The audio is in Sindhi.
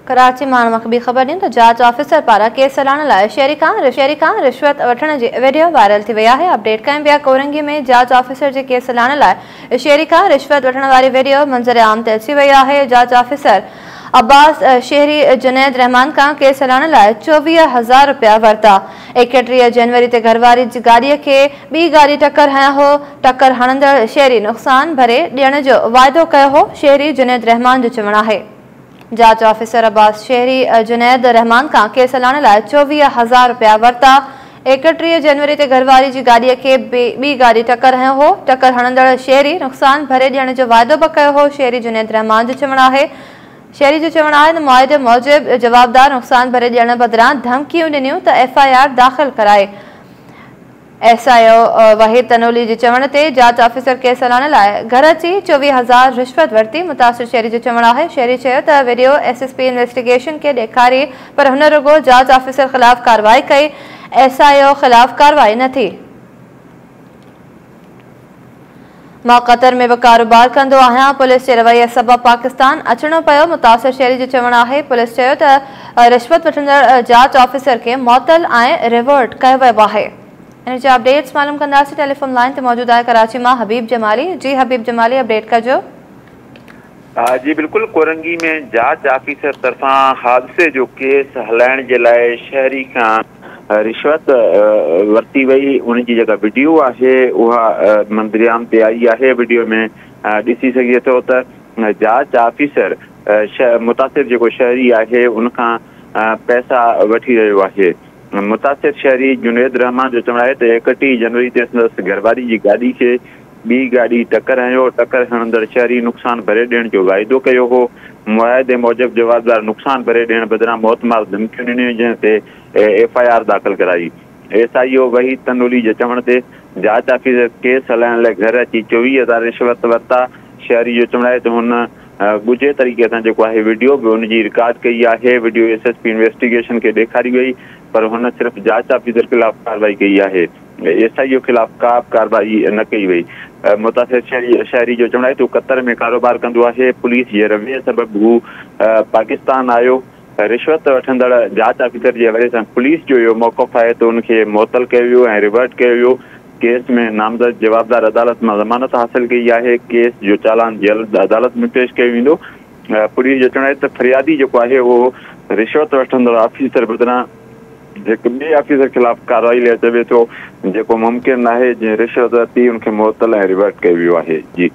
ڪراچي مان هن وقت ٻي خبر ڏيون ته جاچ آفيسر پاران ڪيس هلائڻ لاء شهري کان رشوت وٺڻ جي وڊيو وائرل ٿي وئي آهي. اپڊيٽ ڪيون پيا ڪورنگي ۾ جاچ آفيسر جي ڪيس هلائڻ لاء شهري کان رشوت وٺڻ واري وڊيو منظر عام تي اچي وئي آهي. جاچ آفيسر عباس شهري جنيد رحمان کان ڪيس هلائڻ لاء 24,000 رپيا ورتا. 31 جنوري تي گهرواري جي گاڏي کي ٻي گاڏي ٽڪر هنيا هو. ٽڪر هڻندڙ شهري نقصان ڀري ڏيڻ جو واعدو ڪيو هو. شهري جنيد رحمان جو چوڻ آهي جاچ آفيسر عباس شهري جنيد رحمان کان ڪيس هلائڻ لاء 24,000 رپيا ورتا. 31 جنوري تي گهرواري جي گاڏي کي ٻي گاڏي ٽڪر هنيو هو. ٽڪر هڻندڙ شهري نقصان ڀري ڏيڻ جو واعدو به ڪيو هو. شهري جنيد رحمان جو چوڻ آهي ته معاهدي موجب جوابدار نقصان ڀري ڏيڻ بدران ڌمڪيون ڏنيون ته ايف I R داخل ڪرائي. ايس I او وحيد تنولي جي چوڻ تي جاچ آفيسر ڪيس هلائڻ لاء گهر اچي 24,000 رشوت ورتي. متاثر شهري جو چوڻ آهي شهري چيو ته video S S P investigation کي ڏيکاري پر هن رڳو جاچ آفيسر خلاف ڪارروائي ڪئي، ايس I او خلاف ڪارروائي نه ٿي. مان قطر ۾ به ڪاروبار ڪندو آهيان، پوليس جي رويي سبب پاڪستان اچڻو پيو. متاثر شهري جو چوڻ آهي پوليس چيو ته رشوت وٺندڙ جاچ آفيسر کي معطل ۽ ريورٽ ڪيو ويو آهي. ان جا اپڊيٽس معلوم ڪنداسين. ٽيليفون لائن تي موجود آهي ڪراچي مان حبيب جمالي. جي حبيب جمالي اپڊيٽ ڪجو. جي بلڪل، ڪورنگي ۾ جاچ آفيسر طرفان حادثي جو ڪيس هلائڻ جي لاء شهري کان رشوت ورتي وئي، ان جي جيڪا وڊيو آهي اها منظرعام تي آئي آهي. وڊيو ۾ ڏسي سگهجي ٿو ته جاچ آفيسر متاثر جيڪو شهري آهي ان کان پئسا وٺي رهيو آهي. متاثر شهري جنيد رحمان جو چوڻ آهي ته 31 جنوري تي سندس گهرواري جي گاڏي کي ٻي گاڏي ٽڪر هنيو، ٽڪر هڻندڙ شهري نقصان ڀري ڏيڻ جو واعدو ڪيو هو. معاهدي موجب جوابدار نقصان ڀري ڏيڻ بدران موتمار ڌمڪيون ڏنيون، جنهن تي ايف I R داخل ڪرائي. ايس I او وحيد تنولي جي چوڻ تي جاچ آفيسر ڪيس هلائڻ لاء گهر اچي 24,000 رشوت ورتا. شهري جو چوڻ آهي ته هن ڳجهي طريقي سان جيڪو آهي وڊيو به ان جي رڪارڊ ڪئي آهي. Video S S P investigation کي ڏيکاري وئي پر هن صرف جاچ آفيسر خلاف ڪارروائي ڪئي آهي، ايس I او خلاف ڪا به ڪارروائي نه ڪئي وئي. متاثر شهري جو چوڻ آهي ته هو قطر ۾ ڪاروبار ڪندو آهي، پوليس جي رويي سبب هو پاڪستان آيو. رشوت وٺندڙ جاچ آفيسر جي حوالي سان پوليس جو اهو موقف آهي ته ان کي معطل ڪيو ويو ۽ ريورٽ ڪيو ويو. ڪيس ۾ نامزد جوابدار عدالت مان ضمانت حاصل ڪئي آهي. ڪيس جو چالان جلد عدالت ۾ پيش ڪيو ويندو. پوليس جو چوڻ آهي ته فريادي جيڪو آهي اهو رشوت وٺندڙ آفيسر بدران هڪ ٻئي آفيسر خلاف ڪارروائي لاء چوي ٿو، جيڪو ممڪن ناهي. جنهن رشوت ورتي ان کي معطل ۽ ريورٽ ڪيو ويو آهي. جي.